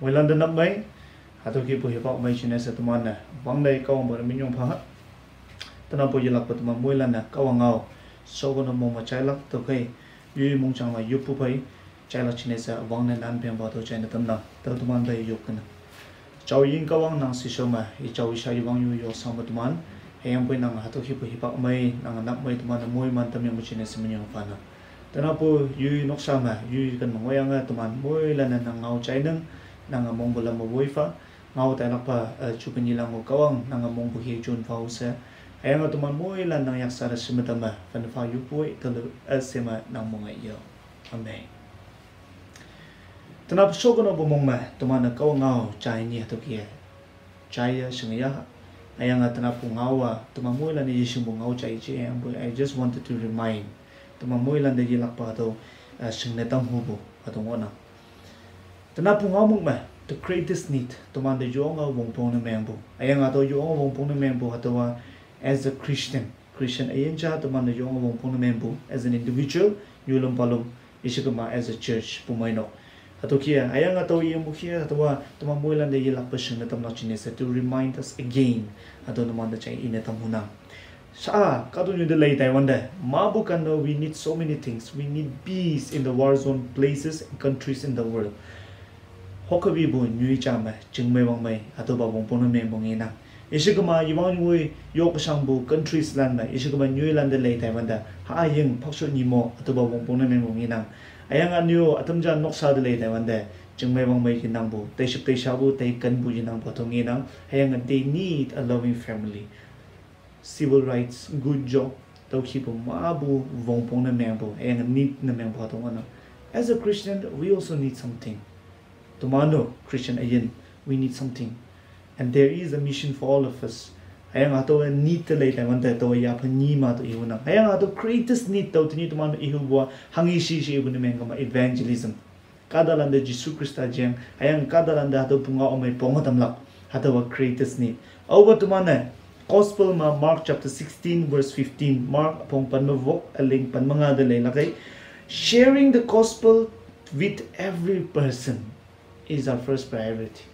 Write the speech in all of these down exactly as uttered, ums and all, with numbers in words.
Moilan te nap mei, hatüo kihpu hipak mei jingne she teman-e wanglei Kahwang pa te minyong pha. Tenapo yelakpe teman moilan-e Kahwang ngao shokono mong me jailak tüokhei, yoi mongjang me yoppu phei jailak jingne she wangne nan pengpa tüo jaine tamnang. Tao teman te yok kenang. Jao ying Kahwang, nang shishao me i jao i sha i wang yu yo shangpu teman, hüyangpoi nang hatüo kihpu hipak mei, nang nap mei teman-e moiman tamyangpu jingne she minyong phanang. Tenapo yoi noksa me yoi ken me ngohyange teman moilan-e nang ngao jainang, nange mongpu lam me woipha, ngao tailakpa, eh, juke nyilang-o Kahwang, nange mongpu hi jon pha-o she. Hüyange teman moilan nang yaksha te shime tamme, phen pha yoppu-i tüolü üshei me nang mong-e yo. Amen. Tenap shokonopu mong me teman-e Kahwang ngao jai ni hatüo kih-e jaiye shingeya. Hüyange tenapu ngao-a teman moilan-e yeshingpu ngao jai je hüyangpoi, I just wanted to remind teman moilan te yelakpa hatüo, eh, shingne tamhupu hatüo ngohnang. Tenapu ngao mong me the greatest need, teman te yonge wongpong ne mengpu, hüyange hatüo yonge wongpong ne mengpu hatüowa as a Christian, Christian üyin ja teman te yonge wongpong ne mengpu as an individual, nyulüm palüm, yeshikema as a church pumeinok. Hatüo kih-e hüyange hatüo yinpu kih-e hatüowa teman moilan te yelakpe shingne tamlak jingne she to remind us again, hatüo numan te jai ine tamhunang. Sha-a kahtoknyu te lei taiwante, mapu kanne we need so many things. We need peace in the war zone places and countries in the world. Hokkawipu nyoi ja me chingmei wangmei hatüopa wongpong ne mengpu ngenang. Yeshikema iwang nyoi yoke shangpu countries lan me yeshikema nyoilan te lei taiwante, haying phaksho nyimo hatüopa wongpong ne mengpu ngenang. Hüyange ünyu ütam ja noksa te lei taiwante, chingmei wangmei yenangpu, teiship teishapu, teikenpu yenangpu hatüo ngenang. Hüyange they need a loving family, civil rights, good job, tüokihpu mapu wongpong ne mengpu, hüyange need ne mengpu hatüo ngohnang. As a Christian, we also need something. Teman-o Christian üyin, we need something. And there is a mission for all of us. Hüyange hatüowa need te lei taiwante, tüowa yaphen nyi ma tüo ihunang. Hüyange hatüo greatest need tao tenyih teman-o ihupu-a hanghe shi she ipu ne mengkema evangelism. Kahtalante Jesu Khrista jeng, hüyange kahtalante hatüo pungao ümei ponge tamlak, hatüowa greatest need. Aope teman-e Gospel me Mark chapter sixteen verse fifteen, Mark üpong pen me wok üleng pen me nga te leilakei, sharing the gospel with every person is our first priority.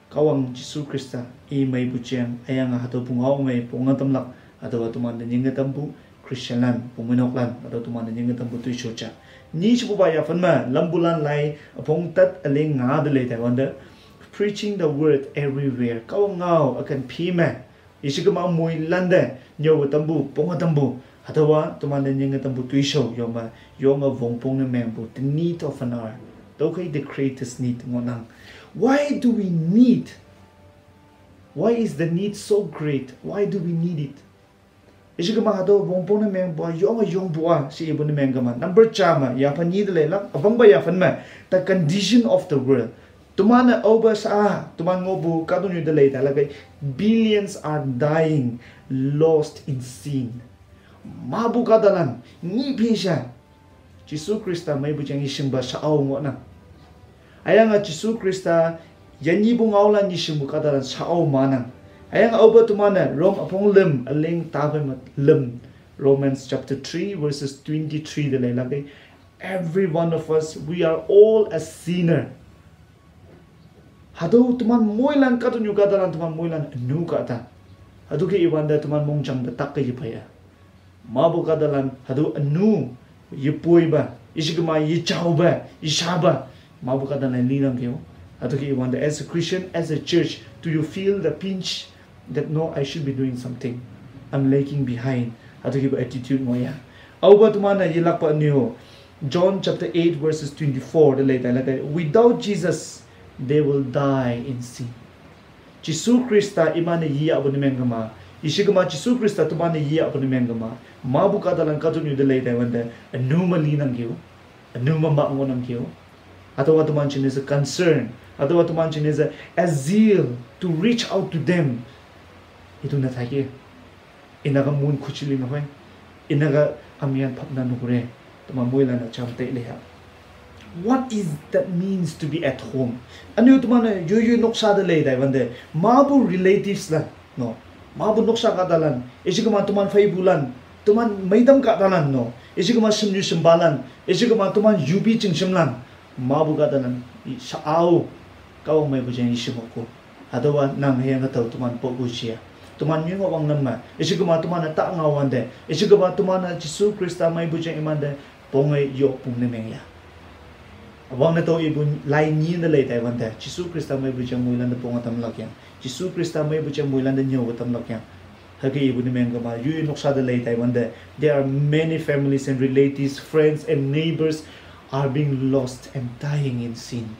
Kahwang Jesu Khrista i meipu jeng, hüyange hatüo pungao ümei ponge tamlak, hatüowa teman te nyinge tampu Christianlan, pumeinoklan, hatüo teman te nyinge tampu toishao ja. Nyi shepupa yaphen me Lampulan lai üpong tet üleng nga te lei taiwante, preaching the word everywhere. Kahwang ngao üken phi me yeshikema moilante nyüowe tampu, ponge tampu, hatüowa teman te nyinge tampu toishao yome, yonge wongpong ne mengpu, the need of an hour. Tüokhei the greatest need ngohnang. Why do we need? Why is the need so great? Why do we need it? Yeshikema hatüo wongpong ne mengpu-a yonge yongpu-a she ipu ne mengkema, number ja me yaphen nyi te leilak, üwangpa yaphen me, the condition of the world. Teman-e aope sha-a teman ngohpu kahtoknyu te lei tailakei, billions are dying, lost in sin. Mapu kahtalan nyih phi she Jesu Khrista meipu jeng yeshingpa sha-ao ngohnang. Hüyange Jesu Khrista yanyihpu ngaolan yeshingpu kahtalan sha-ao manang. Hüyange aope teman-e Rome üpong lüm üleng taphei me lüm, Romans chapter three verses twenty-three te leilakei, every one of us, we are all a sinner. Hatüo teman moilan kahtoknyu kahtalan teman moilan ünu kahta. Hatüo kih-e iwante teman mongjang te tak-e yepei-a, mapu kahtalan hatüo ünu yepoipa, yeshikema yejaopa, yeshapa, mapu kahtalan linangkeo. Hatüo kih-e iwante as a Christian, as a church, do you feel the pinch that, no, I should be doing something, I'm lagging behind? Hatüo kihpu attitude ngohya. Aope teman-e yelakpa ünyu, John chapter eight verses twenty-four te lei tailakei, without Jesus, they will die in sin. Jesu Khrista iman-e yeyahpu ne mengkema, yeshikema Jesu Khrista teman-e yeyahpu ne mengkema, mapu kahtalan kahtoknyu te lei taiwante, ünu me linangkeo, ünu me mah ngohnangkeo. Hatüowa teman jingne she concern, hatüowa teman jingne she a zeal to reach out to them. Itu ne taike. Inaka mun khuchili nahoi. Inaka amian phapna nukure. Teman moilan-e jam tei leiha. What is that means to be at home? Ünyu teman-e yoi yoi noksa te lei taiwante, mapu relatives lan, no, mapu noksa kahtalan, yeshikema teman pheipulan, teman meitam kahtalan, no, yeshikema shimnyu shimpalan, yeshikema teman yupi chingshimlan, Mabu kahtalan, i, sha'ao, Kahwang meipu jeng yeshimoko. Hatüowa nang hüyange tao teman popu jia. Teman nyingo wanglam me. Ishikema teman-e ta ngao wante. Ishikema teman-e Jesu Khrista meipu jeng imante ponge yokpung ne mengya. Wangne tao ipu lai nyi ne lei tai wante. Jesu Khrista meipu jeng moilan te ponge tamlak yang. Jesu Khrista meipu jeng moilan te nyüowe tamlak yang. Hüke ipu ne mengkema, yoi noksa te lei tai wante. There are many families and relatives, friends and neighbors are being lost and dying in sin.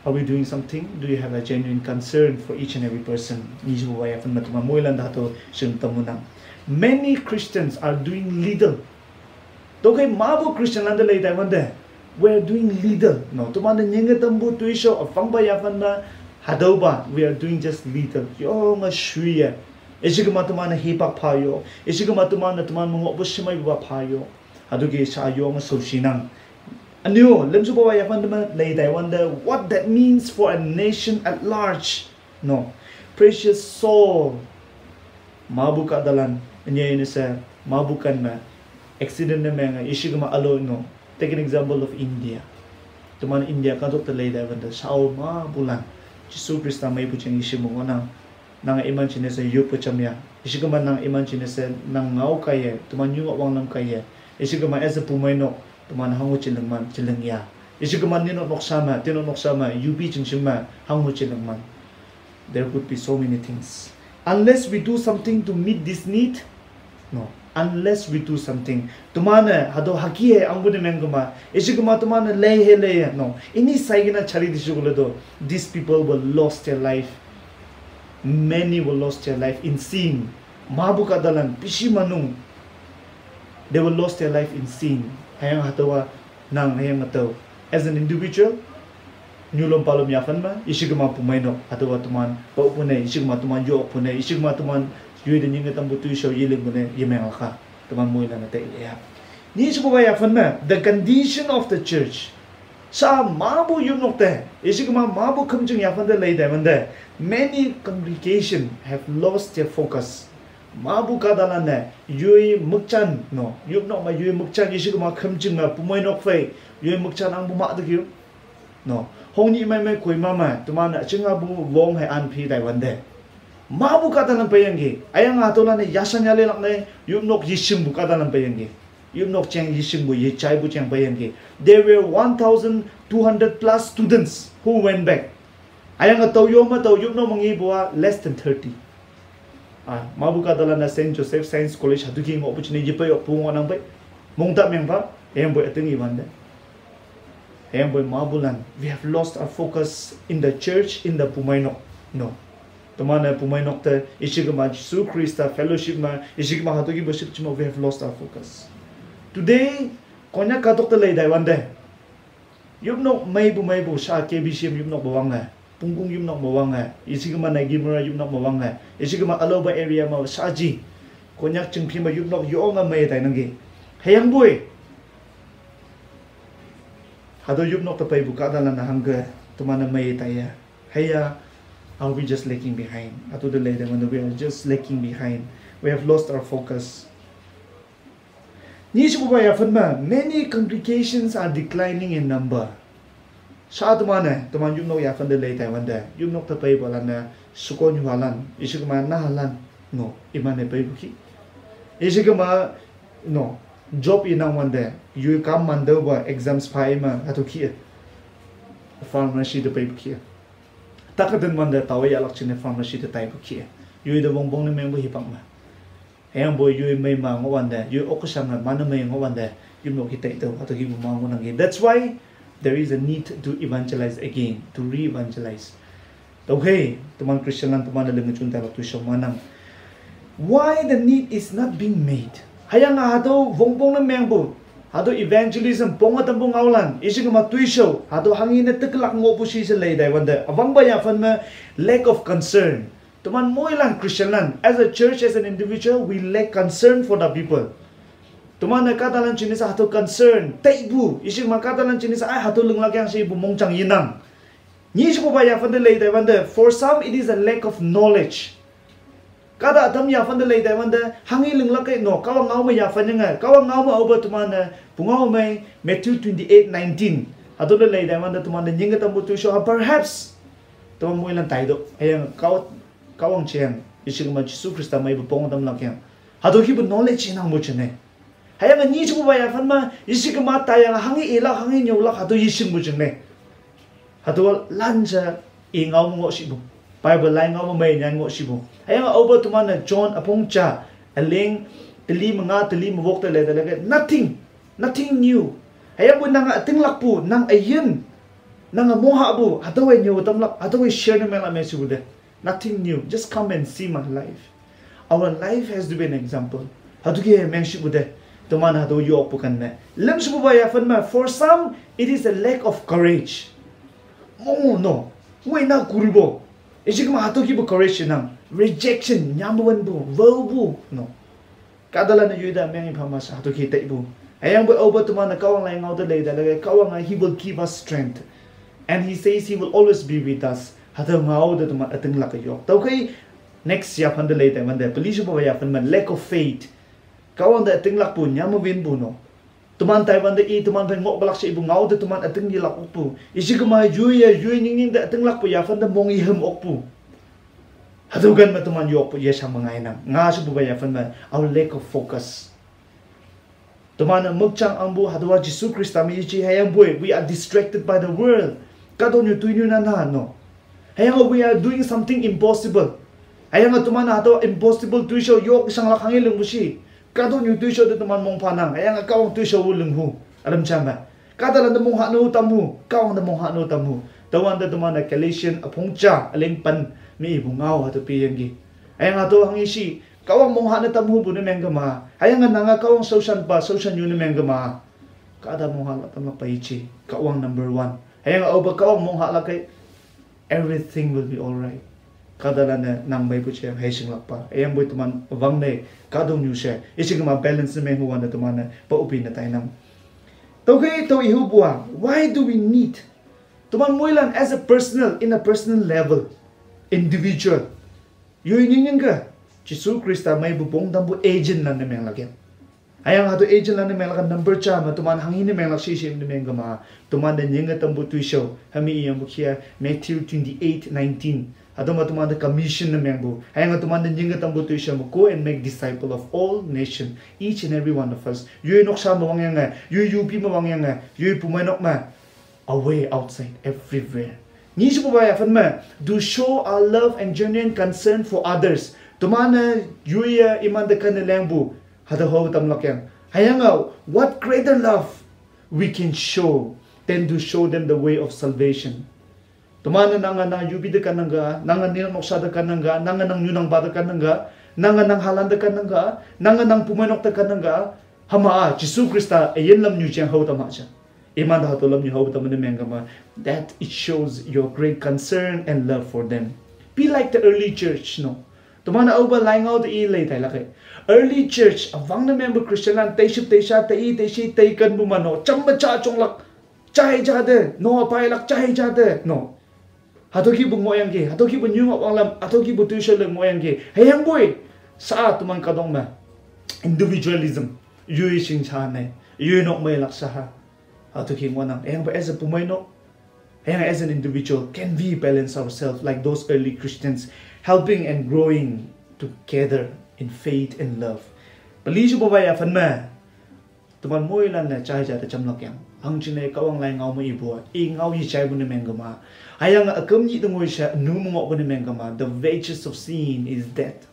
Are we doing something? Do you have a genuine concern for each and every person? Nishipu waya fan matuma moilan da to shing tamunang. Many Christians are doing little. Tokei mapu Christian lante lei tai wante. We are doing little. No, teman te nyinge tampu toisho afangpa yafan ma hatüopa. We are doing just little. Yonge shuiye. Ishikema teman-e hipak phayo. Ishikema teman-e teman me ngohpu shemeipa phayo. Hatüoki sha yonge shaoshinang. Anyo, lemshupa yafan teman lei tai wante, what that means for a nation at large. No. Precious soul. Mapu kahtalan, anye ne she, mapu kan me, accident ne menge, ishikema alo no. Take an example of India. Teman India kahtok te lei tai wante, shao mapulan. Jesu Khrista meipu jeng yeshimong ngohnang. Nang iman jingne she yoppe jamya. Ishikema nang iman jingne she nang ngao kaiye, teman nyingo wanglam kaiye. Ishikema as a pumeinok, teman hango jilingman, jilingya. Ishikema ninok noksa me, tinok noksa me, yupi jingshim me, hango jilingman. There could be so many things. Unless we do something to meet this need, no. Unless we do something. Teman-e, hatüo haki he, angpu ne mengkema. Ishikema teman-e lei he lei he, no. Ini saikena chari disukule to. These people will lost their life. Many will lost their life in sin. Mapu kahtalan, bishi manung. They will lost their life in sin. Hüyange hatüowa, nang hüyange tao. As an individual, nyulom palom yafan me, ishikema pumeinok, hatüowa teman, paopu ne, ishikema teman yokpu ne, ishikema teman, yoi te nyinge tampu toisho yelingpu ne, yemenglakha, teman moilan-e taileya. Nishipu waya fan me, the condition of the church. Sha mapu yopnok te, ishikema mapu khümjing yafan te lei tai wante, many congregation have lost their focus. Mapu kahtalan-e, yoi mükjan, no, yopnok me yoi mükjan, ishikema khümjing me, pumeinok phei, yoi mükjan angpu ma te kio. No, hongni mei mei koi ma me, teman-e, chinga pu wong he an phi tai wante. Mapu kahtalan peiyangki, hüyange hatüolan-e, yashan yalelak ne, yopnok yeshingpu kahtalan peiyangki. Yopnok jeng yeshingpu yejaipu jeng peiyangki. There were one thousand two hundred plus students who went back. Hüyange tao yome tao yopnok me ngepu-a less than thirty. Ah, mapu kahtalan-e Saint Joseph Science College hatüo ki ngohpu jingne yepe yokpu ngohnang pei. Mongta mengpa, hüyangpoi üting iwante. Hüyangpoi mapulan, we have lost our focus in the church, in the pumeinok. No. Teman-e pumeinok te, ishikema Jesu Khrista fellowship me, ishikema hatüo ki worship jima, we have lost our focus. Today, Konyak kahtok te lei tai wante. Yopnok meipu meipu sha K B C M yopnok me wange. Pungkung yopnok me wange. Ishikema Nagamura yopnok me wange. Ishikema Aloba area me shaji. Konyak chingphi me yopnok yonge mei tainangki. Hüyangpoi. Hatüo yopnok te peipu kahtalan-e hangke, teman-e mei taiya. Hüya, are we just lagging behind? Hatüo te lei tai wante we are just lagging behind. We have lost our focus. Nishipu waya fan me, many congregations are declining in number. Sha teman-e, teman yopnok yafan te lei tai wante, yopnok te peipalan-e, shekonyuhalan, ishikema nahalan, no, iman-e peipu ki. Ishikema, no, job inang wante, yoi kam mantüopa exams pha ima, hatüo ki. Pharmacy te peipu ki. Takaten wante, taowe yahlak jingne pharmacy te taipu ki. Yoi te wongpong ne mengpu hipak me. Hüyangpoi yoi mei ma ngohwante, yoi okkeshange mane mei ngohwante, yopnok ki taitüo, hatüo ki ma ngohnangki. That's why there is a need to evangelize again, to re-evangelize. Tüokhei, teman Christianlan teman-e linge jun tailak toishao manang. Why the need is not being made? Hüyange hatüo wongpong ne mengpu, hatüo evangelism ponge tampu ngaolan, ishikema toishao, hatüo hanghe ne teklak ngohpu shishe lei tai wante, üwangpa yafan me lack of concern. Teman moilan Christianlan, as a church, as an individual, we lack concern for the people. Teman-e kahtalan jingne she hatüo concern, taipu, ishikema kahtalan jingne she ai hatüo linglak yang she ipu mongjang yenang. Nishipupa yafan te lei tai wante, for some it is a lack of knowledge. Kahta ütam yafan te lei tai wante, hanghe linglak kei no, Kahwang ngao me yafan yange, Kahwang ngao me aope teman-e, pungao mei, Matthew twenty-eight nineteen. Hatüo le lei tai wante teman te nying-e tampu toishao ha perhaps teman moilan taitok. Hüyange Kahwang, Kahwang jeng, yeshikema Jesu Khrista meipu pong tamlak yang. Hatüo kihpu knowledge inangpu jingne. Hüyange nyi shepupa yaphan me, yeshikema taiyange hanghe ilak, hanghe nyüolak, hatüo yeshingpu jingne. Hatüowa lan ja i ngao me ngohshipu. Bible lai ngao me mei nyan ngohshipu. Hüyange aope teman-e John üpong ja, üleng, teli me nga, teli me wok te lei te leke, nothing, nothing new. Hüyangpoi nange ütinglakpu, nang üyin, nange monghahpu, hatüowe nyüo tamlak, hatüowe share ne menglak me shepu te. Nothing new. Just come and see my life. Our life has to be an example. Hatüo ke mengshipu te. Teman hatüo yokpu kan me. Lüm shepupa yaphan me, for some, it is a lack of courage. Mo no. Wena kuribo. Yeshikema hatüo kihpu courage nang. Rejection, nyamwenpu, vaopu, no. Kahtalan-e yoita meng iphama sa hatüo ke taipu. Hüyangpoi aope teman-e Kahwang lai ngao te lei te leke Kahwange, he will give us strength. And he says he will always be with us. Hatüo ngao te teman ütinglak yok. Tüokhei next yaphan te lei tai wante, peli shepupa yaphan me lack of faith. Kahwang te ütinglakpu, nyam me winpu no. Teman tai wante i teman phei ngohkelak she ipu ngao te teman üting yelak okpu. Yeshikema yoi ye, yoi nying nying te ütinglakpu yaphan te mong ihüm okpu. Hatüo kan me teman yokpu yeshang me ngainang. Nga shepupa yaphan me, our lack of focus. Teman-e mükjang angpu hatüowa Jesu Khrista me yeje hüyangpoi, we are distracted by the world. Kahtoknyu toinyu nan ha no. Hüyange we are doing something impossible. Hüyange teman hatüo impossible toishao yok shanglak hanghe lingpu shi. Kahtoknyu toishao te teman mongphanang. Hüyange Kahwang toishao-o linghu. Ülam ja me. Kahtalan te monghahne-o tamhu. Kahwang te monghahne-o tamhu. Tüowante teman-e Galatian üpong ja, üleng pen me ipu ngao hatüo peyangki. Hüyange hatüo hanghe shi, Kahwang monghahne tamhupu ne mengkema. Hüyange nange Kahwang shaoshanpa, shaoshan yu ne mengkema. Kahta monghahlak tamlakpa yeje. Kahwang number one. Hüyange aope Kahwang monghahlak kei, everything will be all right. Kahtalan-e nang meipu jeng heishinglakpa. Hüyangpoi teman wangne kahtoknyu she. Yeshikema balance ne menghu wante teman-e pa open ne tainang. Tüokhei tüo ihupu-a, why do we need? Teman moilan as a personal, in a personal level, individual. Yoi nying nying ke, Jesu Khrista meipu pong tampu agent lan ne menglak yang. Hüyange hatüo agent lan ne menglak number ja me teman hanghe ne menglak she she ne mengkema. Teman te nying-e tampu toishao. Hami iyangpu kia Matthew twenty-eight nineteen. Hatüo me teman te commission ne mengpu. Hüyange teman te nying-e tampu toishao me, go and make disciple of all nation, each and every one of us. Yoi noksa me wangyange, yoi yupi me wangyange, yoi pumeinok me, away, outside, everywhere. Nyi shepupa yaphan me, to show our love and genuine concern for others. Teman-e yoi ye iman te kanne lengpu, hatüo hao tamlak yang. Hüyange, what greater love we can show than to show them the way of salvation? Teman-e nange nang yupi te kannang ka, nange nang noksa te kannang ka, nange nang nyunangpa te kannang ka, nange nang halan te kannang ka, nange nang pumeinok te kannang ka. Hüma-a Jesu Khrista üyin lamnyu jeng hao tamha ja. Iman te hatüo lamnyu hao tamne mengkema. That it shows your great concern and love for them. Be like the early church, no. Teman aope lai ngao te i lei tailak kei. Early church, üwangne mengpu Christian lan teiship teisha, tei-i teishi, teikenpu ma no. Jam me ja jonglak. Jai ja te, no pailak jai ja te, no. Hatüo kihpu ngohyangki, hatüo kihpu nyungoh wanglam, hatüo kihpu toishao le ngohyangki. Hüyangpoi, sa teman kahtoknyu me individualism, yoi shing sha ne, yoi nok meilak sha ha. Hatüo ki ngohnang, hüyangpoi as a pumeinok, hüyange as an individual, can we balance ourselves like those early Christians, helping and growing together in faith and love? Peli shepupa yaphan me, teman moilan-e jai ja te jamlak yang. Hangjingne Kahwang lai ngao me ipu-a, i ngao yejaipu ne mengkema. Hüyange üküm nyih te ngoi she, nu me ngohpu ne mengkema. The wages of sin is death.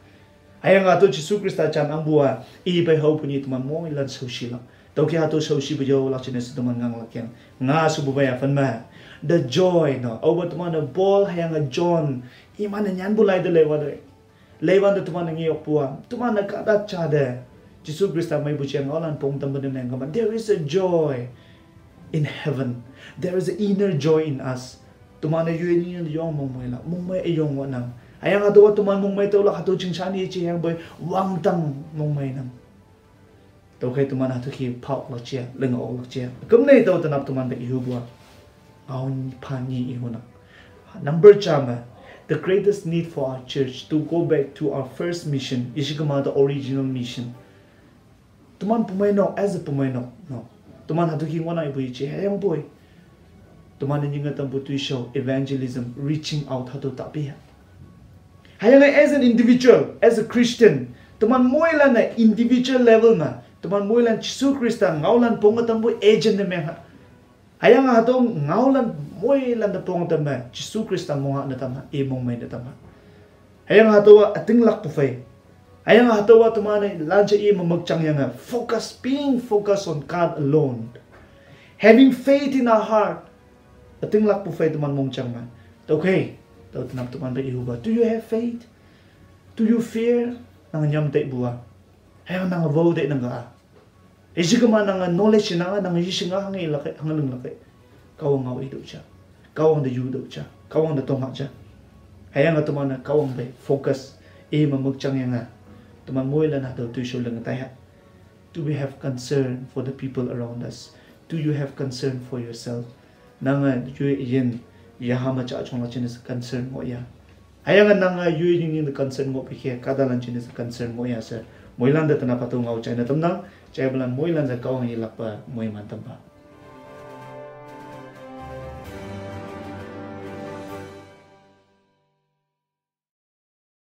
Hüyange hatüo Jesu Khrista jan angpu-a, i pei haopu nyih teman moilan shaoshilak. Tüoke hatüo shaoshipu yaolak jingne she teman nganglak yang. Nga shepupa yaphan me, the joy, no, aope teman-e Paul hüyange John, iman-e nyanpu lai te leiwante, leiwante teman-e nge yokpu-a, teman-e kahta ja te Jesu Khrista meipu jeng ngaolan pong tampu ne mengkema. There is a joy in heaven. There is an inner joy in us. Teman-e yoi ni yong mongmeilak, mongmei üyong ngohnang. Hüyange hatüowa teman mongmei tüolak hatüo jingshani yeje hüyangpoi wangdang mongmeinang. Tüokhei teman hatüo ki phaolak ja, linge oklak ja. Kümne tao tenap teman te ihupu-a, ngao pha nyi ihunang. Number ja me, the greatest need for our church to go back to our first mission, yeshikema the original mission. Teman pumeinok, as a pumeinok, no. Teman hatüo ki ngohnang ipu yeje hüyangpoi, Teman-e nyinga tampu toishao evangelism, reaching out hatüo tahpei ha. Hüyange as an individual, as a Christian, teman moilan-e individual level me, teman moilan Jesu Khrista ngaolan ponge tampu agent ne meng ha. Hüyange hatüo ngaolan moilan te pong tamme Jesu Khrista mong ha ne tam ha, i mongmei ne tam ha. Hüyange hatüowa ütinglakpu phei. Hüyange hatüowa teman-e lanje i me mükjang yange focus, being focused on God alone. Having faith in our heart. Ütinglakpu phei teman mongjang me. Tüokhei, tao tenap teman pe ihupa, do you have faith? Do you fear? Nang nyam teipu a? Hüyange nang vao tei nang ka a? Ishi kema nange knowledge nange, nange yeshinga hanghe lakkei, hanghe ling lakkei. Kahwang ngao itüoh ja. Kahwang te yutüoh ja. Kahwang te tonghak ja. Hüyange teman-e Kahwang pe focus, i me mükjang yange, teman moilan hatüo toishao ling tai ha. Do we have concern for the people around us? Do you have concern for yourself? Nange yoi yin, yaha me ja jonglak jingne she concern ngohya? Hüyange nange yoi yingying te concern ngohpu khe, kahtalan jingne she concern ngohya she, moilan te tenap hatüo ngao jaine tamnang. Jaipalan moilan te Kahwang yelakpe moiman tampa.